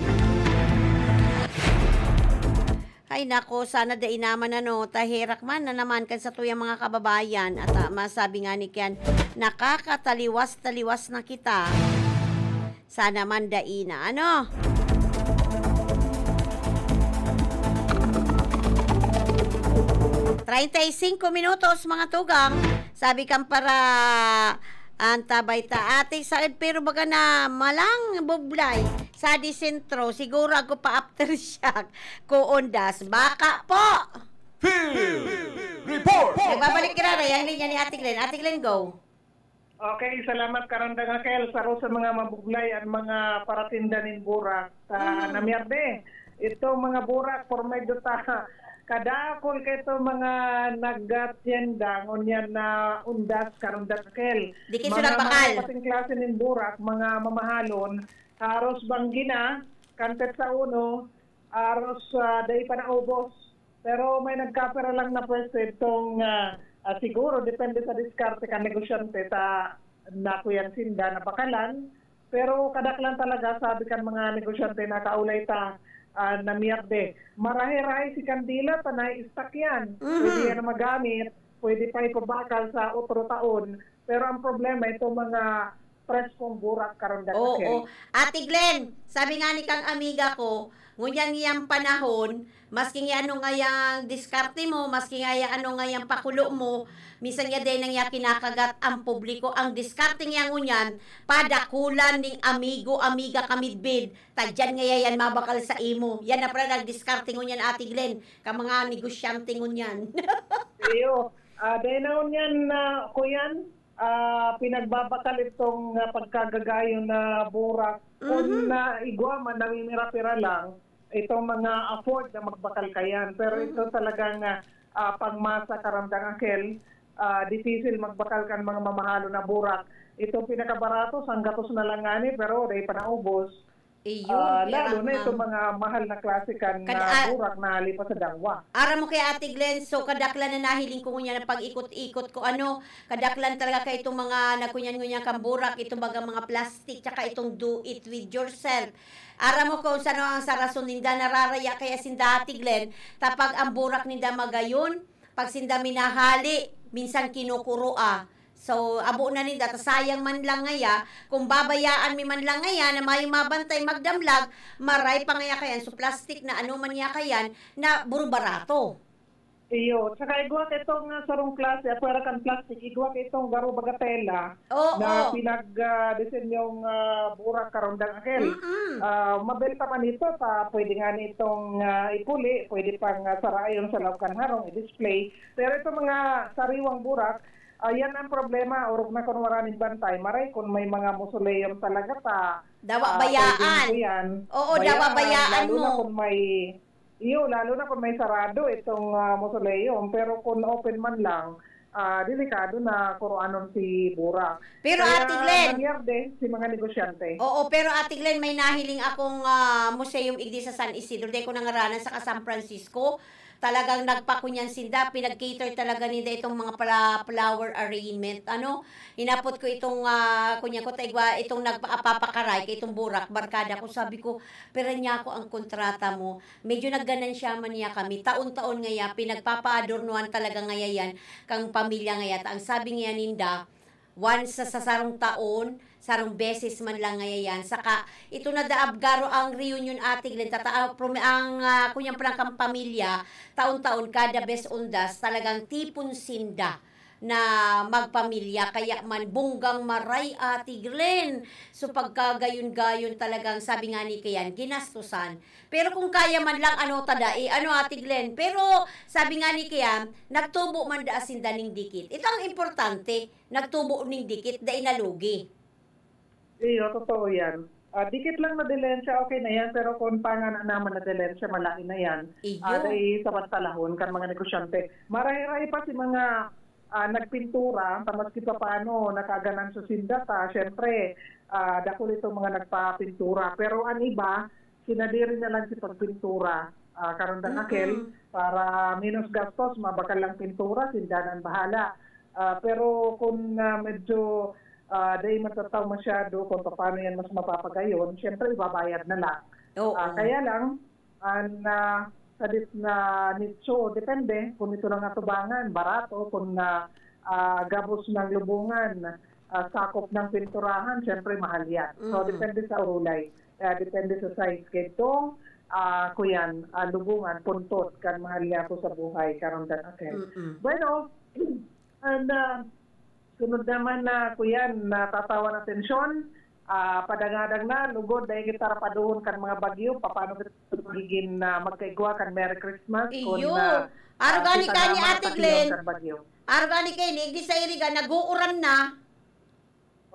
Ay nako, sana dai naman ano, taherak man na naman kan satuyang mga kababayan. At, ah, masabi nga ni Kian, nakakataliwas-taliwas na kita. Sana man dai na, ano? Treinta y cinco minutos, mga tugang. Sabi kan para Antabay ta, Ate Said, pero baga na malang bublay sa di sentro, siguro ako pa aftershock ko undas. Baka po! Field Report! Nagbabalik ka na, Ray, ang linya ni Ate Glenn. Ate Glenn, go! Okay, salamat, Karandang Akel. Saro sa mga mabublay an mga paratinda nin burak sa Mhm. Namierde. Ito, mga burak, por medyo ta, kadakol ka ito, mga nagatienda, ngunyan na undas, Karandang Akel. Di kinso Mga nagbakal. Mga pasing klase nin burak, mga mamahalon, haros banggi na, kantet sa uno, haros, ah, dai pa naubos. Pero may nagkapira lang na pwesto itong, ah, ah, siguro depende sa diskarte kan negosyante ta nakuyan sinda na bakalan. Pero kadaklan talaga, sabi kan mga negosyante na kaulay ta, ah, na miyerde. Marahay-rahay si kandila, ta nai-stock yan. Mhm. Pwede yan na magamit, pwede pa ipabakal sa otro taon. Pero ang problema, itong mga preskong burak karon, Oo. Dadakel. Ate Glenn, sabi nga ni kang amiga ko, ngunyan ngiyang panahon, maski nga ano ngayang diskarte mo, maski nga ya ano ngayang pakulo mo, minsan nga din nang ya kinakagat ang publiko. Ang diskarte niya ngunyan, padakulan ning amigo, amiga kamidbid. Tadyan nga yan mabakal sa imo. Yan na pala nagdiskarte ngunyan, Ate Glenn, ka mga negosyante ngunyan. Iyo. Ah, dahil na ngunyan, ah, kuyan, ah, pinagbabakal itong, ah, pagkagagayon na burak. Kung Mhm. na igwa man, namimira-pira lang, itong mga afford na magbakal kayan. Pero ito Mhm. talagang, ah, ah, pangmasa, karamdang akel, ah, difícil magbakal kan mga mamahalo na burak. Itong pinakabarato, sanggatos na lang ngani, pero dai pa naubos. Iyo, Ah, lalo na pirang itong mga mahal na klase kan, Kad-, ah, ah, burak na hali pa sa dangwa. Aram mo kay Ate Glenn, so kadaklan na nahiling ko ngunyan ang pag-ikot-ikot ko, ano, kadaklan talaga kay itong mga nagkunyan-ngunyan kang burak, itong baga mga plastic, tsaka itong do it with yourself. Aram mo kung sano ang sa rason ninda, nararaya kaya sinda, Ate Glenn, tapag ang burak ninda magayon, pag sinda minahali, minsan kinukuro, ah. So, abo na ninda, ta sayang man lang ngaya, kung babayaan mi man lang ngaya na mayong mabantay, magdamlag, maray pa ngaya kayan, so plastic na ano man niya kayan, na buro barato. Iyo, tsaka igwa ka itong, ah, sarong klase, apwera kan plastic, igwa ka itong garo baga tela Oo. na pinag, ah, disenyong, ah, burak karondang akel. Mm-mm. Ah, mabenta man ito, ta pwede nga nitong, ah, ipuli, pwede pang, ah, sarayon sa laog kan harong, i-display. Pero itong mga sariwang burak, ayan ang problema, orog na kun wara ning bantay. Maray kun may mga mausoleum talaga ta, Dawa ah, bayaan. pwedeng kuyan, Oo, dawa bayaan, bayaan lalo na mo. kun may, iyo, lalo na kun may sarado itong, ah, mausoleum. Pero kun open man lang, ah, delikado na kuruanon si burak. Pero, Kaya Ate Glenn, namierde si mga negosyante. Oo, pero Ate Glenn, may nahiling akong, ah, museum igdi sa San Isidro, dai ko nangaranan, saka San Francisco. Talagang nagpakunyan sinda, pinag-cater talaga ninda itong mga pla-, flower arrangement. Ano, hinapot ko itong, ah, kunyan ko, ta igwa, itong nagpa-, papakaray kay itong burak, barkada ko. Sabi ko, "Pira niya ako ang kontrata mo?" Medyo nagganansya man niya kami. Taon-taon ngaya, pinagpapaadornohan talaga ngaya yan kang pamilya ngaya. Ta ang sabi ngaya ninda, once sa, sa sarong taon, sarong beses man lang ngaya yan. Saka, ito na daab garo ang reunion, Ate Glenn. Tata-, ah, prom-, ang, ah, kunyang palang kang pamilya, taon-taon, kada bes undas, talagang tipon sinda na magpamilya. Kaya man, bonggang maray, Ate Glenn. So, pagkagayon-gayon talagang, sabi nga ni Kian, ginastusan. Pero kung kaya man lang, ano, ta dai, ano, Ate Glenn. Pero, sabi nga ni Kian, nagtubo man daa sinda ning dikit. Ito ang importante. Nagtubo ning dikit, dai nalugi. Iyo, totoo yan. Ah, dikit lang na dilensya, okay na yan, pero kung panganan naman na dilensya, malain na yan. Iyo. Ah, dai samantalahon kan mga negosyante. Marahay-rahay pa si mga, ah, nagpintura, ta maski papaano, nakaganan sa sinda ta. Siyempre, ah, dakul itong mga nagpapintura. Pero ang iba, sinadiri na lang si pagpintura. Ah, karandang Mm-mm. akel, para menos gastos, mabakal lang pintura, sinda nang bahala. Ah, pero kung, ah, medyo, ah, dai matataw masyado kung paano yan mas mapapagayon, siyempre ibabayad na lang. Oo. Ah, kaya lang, an, ah, sadit na nicho, depende kung ito lang atubangan, barato, kung, ah, ah, gabos ng lubungan, ah, sakop ng pinturahan, siyempre mahal yan. So, Mhm. depende sa urulay. Ah, depende sa size. Kaya itong, ah, kuyan, ah, lubungan, puntod, kan mahal niya ako sa buhay, karandang akel. Mm-mm. Bueno, and, ah, Sunod naman na, kuyan, natatawan atensyon, ah, padangadang na, lugod, dahil kita rapaduhon kan mga bagyo, paano kita magigin, ah, magkaigwa kan Merry Christmas? Kun, Iyo. ah, Aro ah, gani kita kani, naman Ate Glenn. Kan bagyo. Aro gani kani, di sa iriga, nag-uuran na.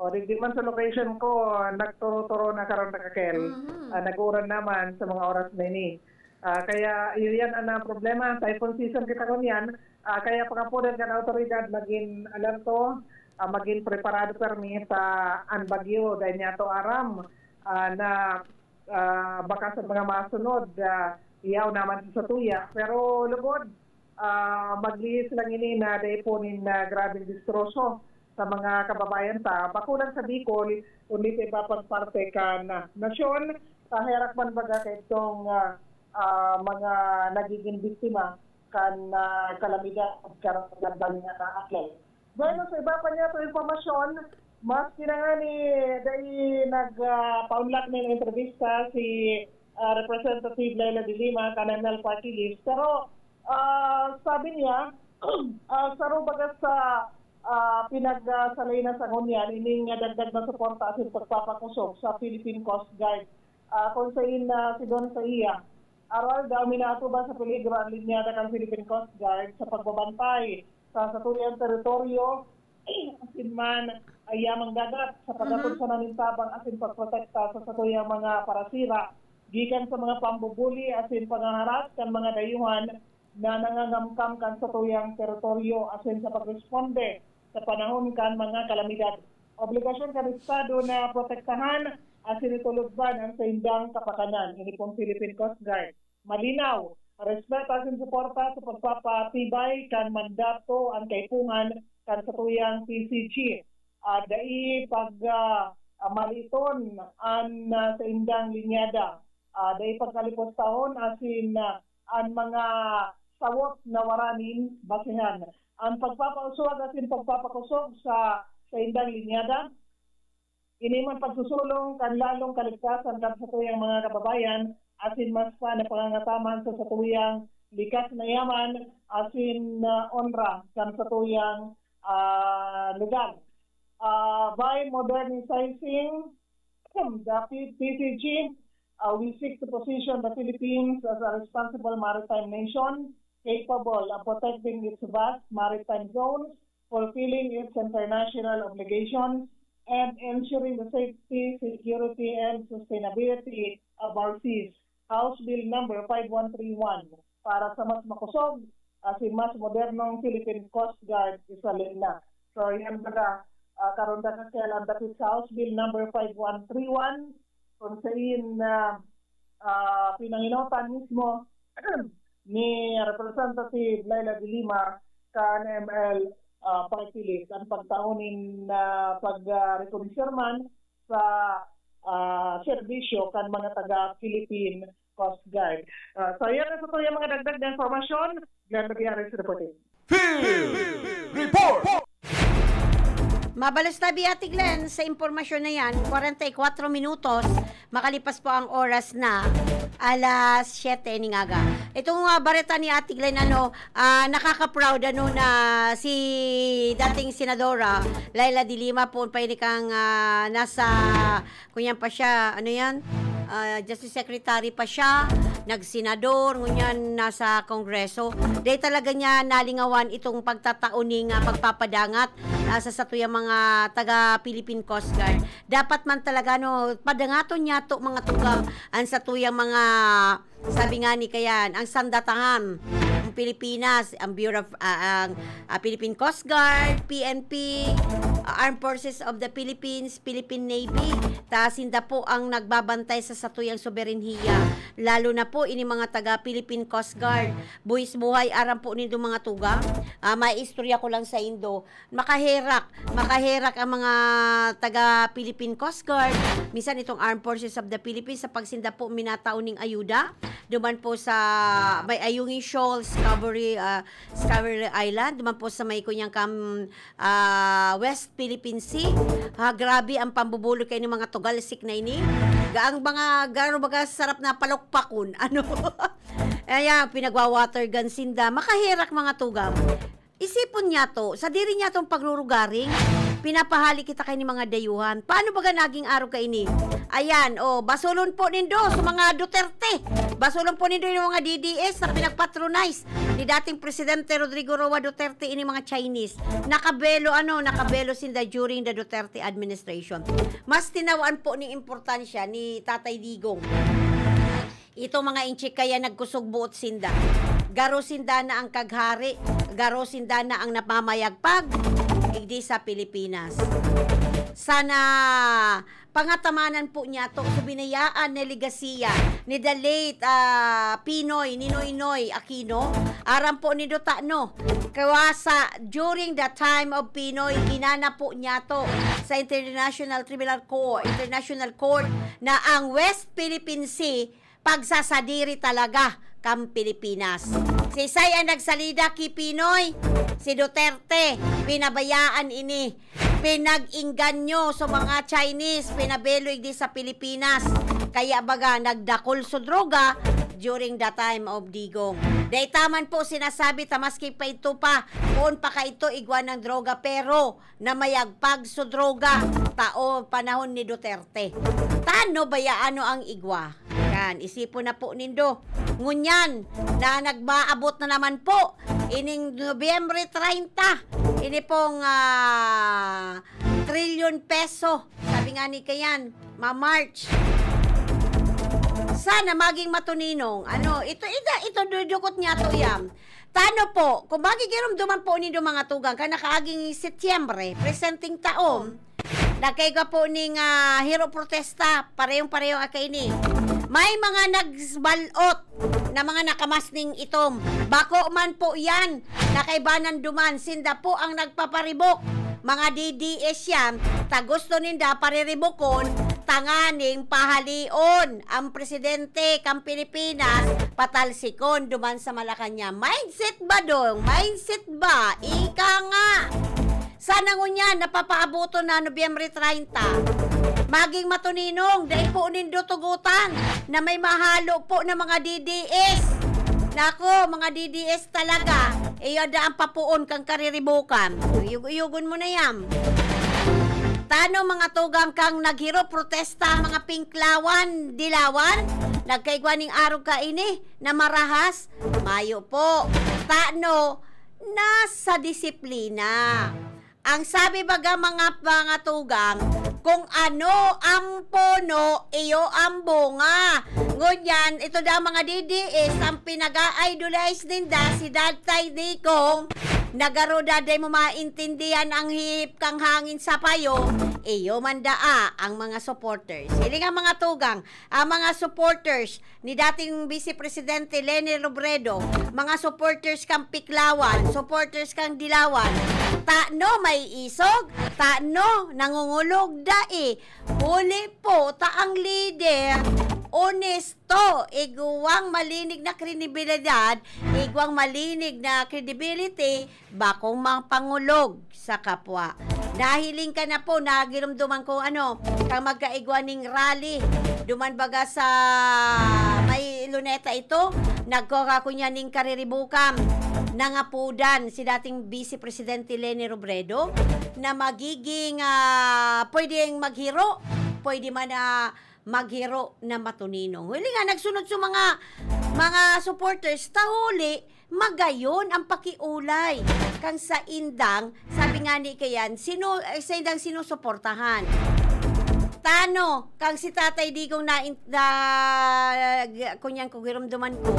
O, di, di man sa location ko, nagturo-turo na karon na kakel. Mhm. Ah, nag-uuran naman sa mga oras na ini. Ah, kaya, iyo yan ang, ah, problema. Typhoon season kita ngunyan. Ah, kaya pangapodan kan awtoridad magin alerto, ah, magin preparado permi sa an bagyo. Dahil niya to aram, ah, na, ah, baka sa mga masunod, ah, iyaw naman sa satuya. Pero lugod, ah, maglihis lang ini na dai po nin, ah, grabeng distroso sa mga kababayan ta. Bako lang sa Bicol, kundi sa iba pang parte kan, ah, nasyon, sa herak man baga kaitong, ah, ah, mga nagiging biktima kan, ah, kalamidad at karagdagan nga aklay. Bueno, sa iba pa niya sa impormasyon, mas kinangani dai nag, ah, paunlak nin entrevista si, ah, Representative Leila de Lima kan M L Party List. Pero, ah, sabi niya, ah, saro baga sa, ah, pinagsalay na sa ngunyan, ining dagdag na suporta asin pagpapakosog sa Philippine Coast Guard. Ah, kung sa in, ah, sidon sa iya, aral daw minatuba sa peligro ang linyada kan Philippine Coast Guard sa pagbabantay sa satuyang teritoryo, asin man, ah, yamang dagat, sa Mhm. paghatod sa nanintabang asin pagprotekta sa satuyang mga parasira gikan sa mga pambubuli asin pangaharas kan mga dayuhan na nangangamkam kan satuyang teritoryo asin sa pagresponde sa panahon kan mga kalamidad. Obligasyon kan Estado na protektahan asin itulugban ang saindang kapakanan. Ini pong Philippine Coast Guard. Malinaw, respeto asin suporta sa pagpapatibay kan mandato an kaipuhan kan satuyang P C G. Ah, dai pag, ah, ah, maliton an, ah, saindang linyada. Ah, dai pagkalipos tahon asin, ah, an mga sawot na wara nin basehan. An pagpapauswag asin pagpapakosog sa saindang linyada, ini man pagsusulong kan lalong kaligtasan kan satuyang mga kababayan asin mas pa na pangangataman sa satuyang likas na yaman asin, ah, onra kan satuyang, ah, lugar. Ah, by modernizing the P C G, uh, we seek to position the Philippines as a responsible maritime nation capable of protecting its vast maritime zones, fulfilling its international obligations, and ensuring the safety, security, and sustainability of our seas. House Bill number five one three one para sa mas makosog asin mas modernong Philippine Coast Guard isalin na. So, yan baga, ah, karon na kaya lang dapit sa House Bill number five one three one, kung sain na, ah, pinanginotan mismo ni Representative Leila de Lima kan M L, ah, Party List ang pagtao nin, ah, pag, ah, rekonocer man sa, ah, serbisyo kan mga taga Philippine Coast Guard. Ah, so, yan ang sa tuyang mga dagdag na impormasyon. Glenn Labianes reporting. Field Report! Mabalos tabi, Ate Glenn, sa impormasyon na yan, kwarenta y kwatro minutos, makalipas po ang oras na alas siyete ning aga. Itong, ah, bareta ni Ate Glenn, ano, ah, nakaka-proud, ano, na si dating Senadora Leila de Lima po, pa ini kang, ah, nasa, kunyan pa siya, ano yan? Ah, Justice Secretary pa siya, nagsenador, ngunyan nasa Kongreso. Dahil talaga niya nalingawan itong pagtatao ning, ah, pagpapadangat, ah, sa satuyang mga taga Philippine Coast Guard. Dapat man talaga, no, padangaton niya to, mga tugang, ang satuyang mga, sabi nga ni kayan, ang sandatahan, ang Pilipinas, ang Bureau of, ah, ang, ah, Philippine Coast Guard, P N P, ah, Armed Forces of the Philippines, Philippine Navy. Ta sinda po ang nagbabantay sa satuyang soberenhiya, lalo na po ini mga taga Philippine Coast Guard. Buhis buhay, aram po nindo, mga tugang. Ah, may istorya ko lang sa indo. Makaherak, makaherak ang mga taga Philippine Coast Guard. Minsan itong Armed Forces of the Philippines sa pagsinda po minatao ning ayuda. Duman po sa may Ayungin Shoal, Discovery, ah, Discovery Island. Duman po sa may kunyang kam, ah, West Philippine Sea. Ha, grabe ang pambubulog kay ni mga tugalsik na ini. Gaang mga garo baga sarap na palokpakon. Ano? Ayan, pinagwa-water gun sinda. Makaherak, mga tugang. Isipon niyato, sa diri niyatong pagrurugaring, pinapahali kita kaini mga dayuhan. Paano baga naging arog kaini? Ayan, oh, basolon po nindo sa mga Duterte. Basolon po nindo yung mga D D S na pinagpatronize ni dating Presidente Rodrigo Roa Duterte, ini mga Chinese. Nakabelo, ano, nakabelo sinda during the Duterte administration. Mas tinawaan po ni importansya ni Tatay Digong. Itong mga Intsik kaya nagkusog buot sinda. Garo sinda na ang kaghari, garo sinda na ang namamayagpag, igdi sa Pilipinas. Sana pangatamanan po niyato, so binayaan na legasiya ni the late, ah, Pinoy, ni Noynoy Aquino. Aram po ni Dutano, kawasa, during the time of Pinoy, inana po niyato sa International Tribunal Court, International Court, na ang West Philippine Sea pagsasadiri talaga kan Pilipinas. Sisay ang nagsalida ki Pinoy? Si Duterte. Pinabayaan ini. Pinag-inganyo sa mga Chinese, pinabelo igdi sa Pilipinas. Kaya baga, nagdakol sa droga during the time of Digong. Dai taman po sinasabi ta maski pa ito pa, poon pa ka ito igwa ng droga, pero na mayagpag sa droga, tao panahon ni Duterte. Tano baya ano ang igwa? Kan, isipon na po nindo. Ngunyan na nagmaabot na naman po ining Nobyembre treinta, ini pong, ah, trilyon peso. Sabi nga ni kayan, ma-March. Sana maging matuninong. Ano, ito, ito, ito, dudukot niya to yan. Tano po, kung magigiromdoman po nindo mga tugang, kan nakaaging Setyembre, presenteng taon, nagkaigwa po ning, ah, hiro protesta, parehong-pareho ang kaini. May mga nagbalot na mga nakamasning itom. Bako man po yan, nakaibanan duman, sinda po ang nagpaparibok. Mga D D S yan, ta gusto ninda pariribokon, tanganing pahalion ang presidente kan Pilipinas, patalsikon duman sa Malacañang. Mindset ba, dong? Mindset ba? Ika nga! Sana ngunyan, napapaaboton na Nobyembre treinta. Maging matuninong, dai po nindo tugutan na may mahalo po na mga D D S. Nako, mga D D S talaga. Iyo da ang papoon kan kariribukan. Uyog-uyogon mo na yan. Tano mga tugang kang naghiro protesta, mga pinklawan, dilawan? Nagkaigwa ning arog kaini na marahas? Mayo po. Tano, nasa disiplina. Ang sabi baga mga, mga tugang, kung ano ang puno, iyo ang bunga. Ngunyan, ito daw mga D D S, ang pinag-a-idolize ninda si Tatay Digong, na garo da dai mo maintindihan ang hihip kang hangin sa payo, iyo man daa ang mga supporters. Hiling ang mga tugang, ang mga supporters ni dating Vice Presidente Leni Robredo, mga supporters kang Piklawan, supporters kang Dilawan, tano may isog, tano nangungulog dai. Huli po ta ang lider, onesto, igwang malinig na kredibilidad, igwang malinig na credibility, bakong mapangulog sa kapwa. Nahiling ka na po, nagiromdoman ko ano, kang magkaigwa ning rally, duman baga sa may Luneta ito, nagkakakunya ning kariribukan, nangapudan si dating Vice Presidente Leni Robredo na magiging, ah, pwedeng maghiro, pwede man na maghiro na matuninong. Huli nga, nagsunod sa mga, mga supporters, ta huli, magayon ang pakiulay kang saindang, sabi nga ni kayan, sino, eh, saindang sinusuportahan. Tano, kang si Tatay Digong na, na, kunyan ko, giromdoman ko,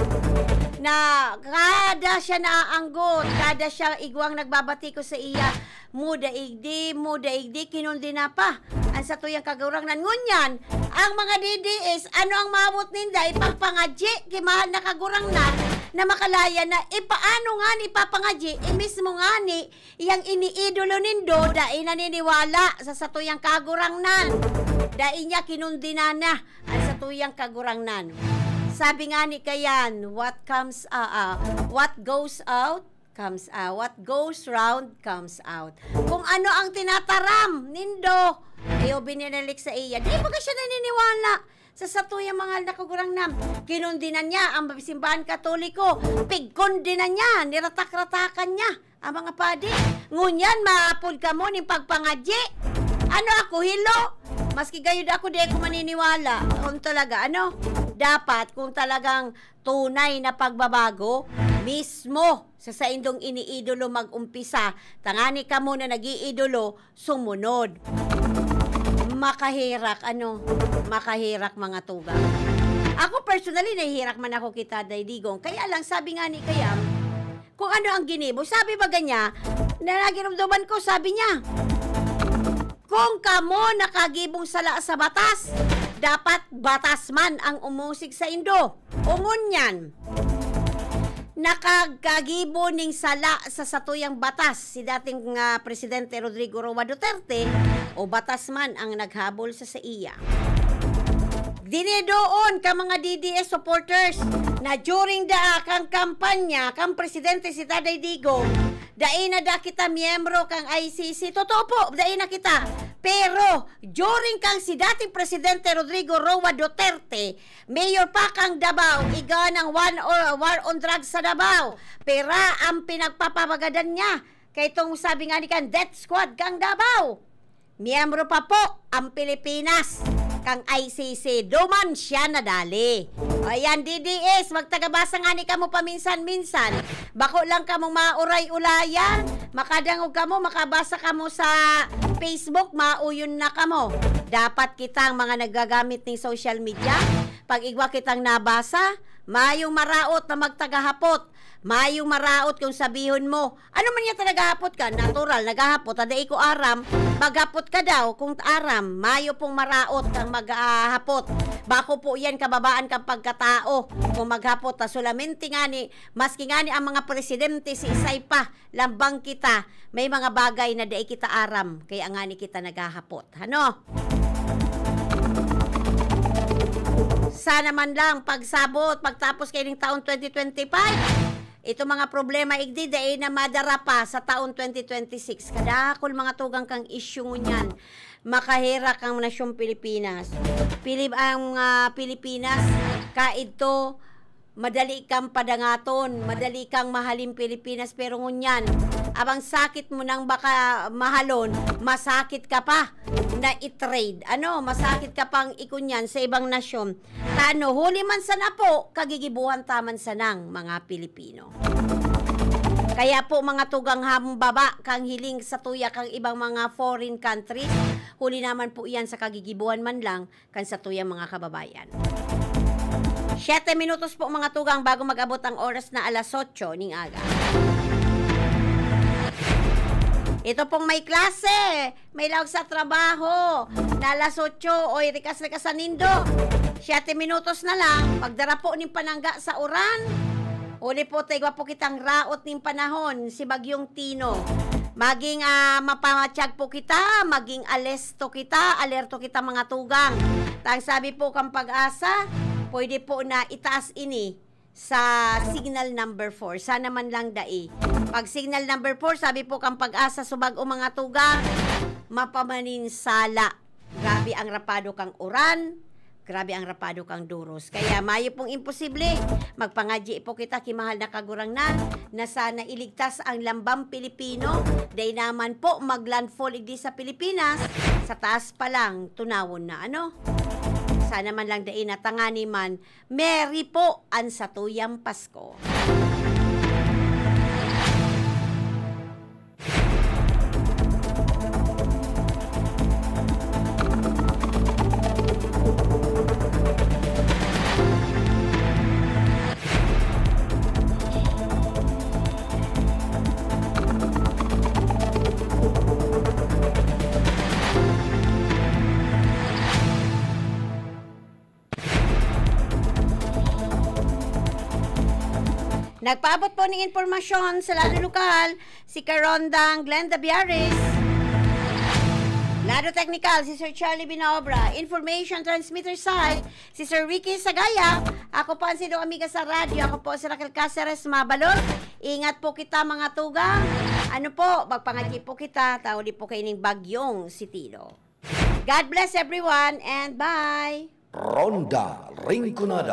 na kada siya naaanggot, kada siya igwang nagbabati ko sa iya, muda igdi, muda igdi, kinundi na pa ang satuyang kagurangnan. Ngunyan, ang mga D D S, ano ang mabot ninda? Ipagpangadyi ki mahal na kagurangnan na makalaya na ipaano nga ni ipapangadyi, eh, mismo nga ni iyang iniidolo nindo, dai naniniwala sa satuyang kagurangnan. Dai niya kinundinan na ang satuyang kagurangnan. Sabi nga ni kayan, what comes, ah, ah, what goes out comes out. What goes round comes out. Kung ano ang tinataram nindo, iyo binibalik sa iya. Di ba ka siya naniniwala sa satuyang mga nakagurangnan? Kinundinan niya ang simbahan Katoliko. Pigkundinan niya, niratak-ratakan niya. Ang mga padi, ngunyan maapod kamo nin pagpangadyi. Ano ako, hilo? Maski gayud ako, di ako maniniwala. Kung talaga, ano? Dapat, kung talagang tunay na pagbabago, mismo sa saindong iniidolo mag-umpisa, tangani kamo na nag-iidolo, sumunod. Makaherak, ano? Makaherak, mga tugang. Ako, personally, nahihirak man ako kita, Day Digong. Kaya lang, sabi nga ni Kayam, kung ano ang ginibo. Sabi ba niya, na nagirumduman ko, sabi niya, "Kung kamo nakagibong sala sa batas, dapat batas man ang umusig saindo." O ngunyan, nakagkagibo ning sala sa satuyang batas si dating, ah, Presidente Rodrigo Roa Duterte, o batas man ang naghabol sa saiya. Dinidoon ka mga D D S supporters na during the, ah, kang kampanya kang presidente si Tatay Digong, dai na da kita miyembro kang I C C. Totoo po, dai na kita. Pero during kang si dating Presidente Rodrigo Roa Duterte, mayor pa kang Davao, iga ng one or war on drugs sa Davao. Pera ang pinagpapabagadan niya. Kay itong sabi nga ni kan, death squad kang Davao. Miyembro pa po ang Pilipinas kang I C C. Duman siya nadali. O yan, D D S, magtagabasa nga ni kamo paminsan-minsan. Bako lang kamo mauray-ulayan. Makadangog kamo, makabasa kamo sa Facebook, mauyon na kamo. Dapat kitang mga naggagamit ning social media, pag igwa kitang nabasa, mayong maraot na magtagahapot. Mayong maraot kung sabihon mo, "Ano man niya ta naghahapot ka?" Natural, naghahapot, ta dai ko aram. Maghapot ka daw kung aram. Mayo pong maraot kang maghahapot. Bako po yan, kababaan kang pagkatao. Kung maghapot ta solamente ngani, maski ngani ang mga presidente, si isay pa, lambang kita, may mga bagay na dai kita aram, kaya ngani kita naghahapot. Ano? Sana man lang pagsabot, pagtapos kaining taon twenty twenty-five, ito mga problema igdi, dai na madara pa sa taon twenty twenty-six. Kadakol mga tugang kang isyu ngunyan. Makaherak ang nasyong Pilipinas. Pilip ang, ah, Pilipinas, kaidto, madali kang padangaton, madali kang mahalin Pilipinas, pero ngunyan, abang sakit mo nang baka mahalon, masakit ka pa na i-trade. Ano, masakit ka pang ikunyan sa ibang nasyon. Tano, huli man sana po, kagigibuhan ta man sanang mga Pilipino. Kaya po, mga tugang, hambaba kang hiling sa tuya kang ibang mga foreign countries, huli naman po iyan sa kagigibuhan man lang kan satuyang mga kababayan. Siyete minutos po, mga tugang, bago mag-abot ang oras na alas otso ning aga. Ito pong may klase, may laog sa trabaho, na alas otso, oy, rikas-rikas sa nindo. Siyete minutos na lang, pagdara po ning panangga sa uran. Huli po, ta igwa po kitang raot ning panahon, si Bagyong Tino. Maging, ah, mapamatsyag po kita, maging alesto kita, alerto kita, mga tugang. Ta ang sabi po kan Pag-asa, pwede po na itaas ini sa signal number four. Sana man lang dai. Pag signal number four, sabi po kan Pag-asa, subag o mga tugang, mapamaninsala. Grabe ang rapado kang uran, grabe ang rapado kang duros. Kaya mayo pong imposible, magpangadyi po kita ki mahal na Kagurangnan na sana iligtas ang lambang Pilipino. Dai naman po mag-landfall igdi sa Pilipinas, sa taas pa lang, tunawon na, ano? Sana man lang dai, na tangani man, Merry po an satuyang Pasko. Nagpaabot po ning impormasyon sa Lado Lokal, si Karondang Glenda Biaris. Lado Teknikal, si Sir Charlie Binaobra. Information Transmitter Site, si Sir Ricky Sagaya. Ako po ang sindong amiga sa radyo. Ako po si Raquel Caceres Mabalon. Ingat po kita, mga tugang. Ano po, magpangadyi po kita, ta huli po kaining bagyong si Tino. God bless everyone and bye! Ronda Rinconada.